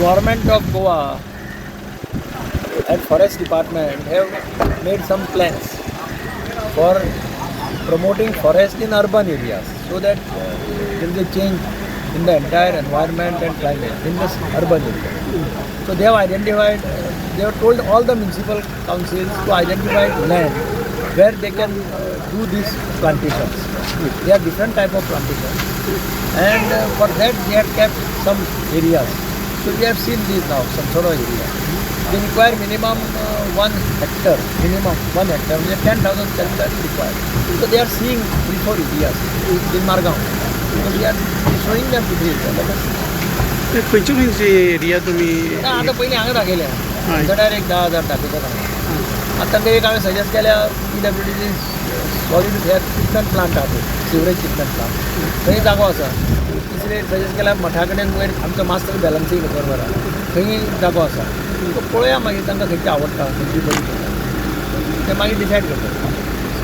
Government of Goa and Forest Department have made some plans for promoting forest in urban areas so that there is a change in the entire environment and climate in this urban area. So they have identified, they have told all the municipal councils to identify land where they can do these plantations. There are different type of plantations, and for that they have kept some areas. So we have seen these now, some sort of area. They require minimum 1 hectare, minimum 1 hectare, म्हणजे 10,000 square meter is required. So they are seeing three, four areas in Margao. So we are showing them to three areas. Let us see. खंयचे खंयचे area तुमी? ना, आतां पयलीं हांगा दाखयल्या. हांगा डायरेक्ट 10,000 दाखयता हांगा. आतां तांकां एक हांवें सजेस्ट केल्या, पीडब्ल्यूडीची सॉलिड हे ट्रिटमेंट प्लांट आहा पळय, सिवरेज ट्रिटमेंट प्लांट, थंय जागो आसा. तिसरें सजेस्ट केल्या, मठा कडेन वयर आमचो मास्टर बॅलन्सींग बरोबर आहा, थंय जागो आसा. सो पळोवया मागीर तांकां खंयची आवडटा, खंयची बरी पडटा, ते मागीर डिसायड करता.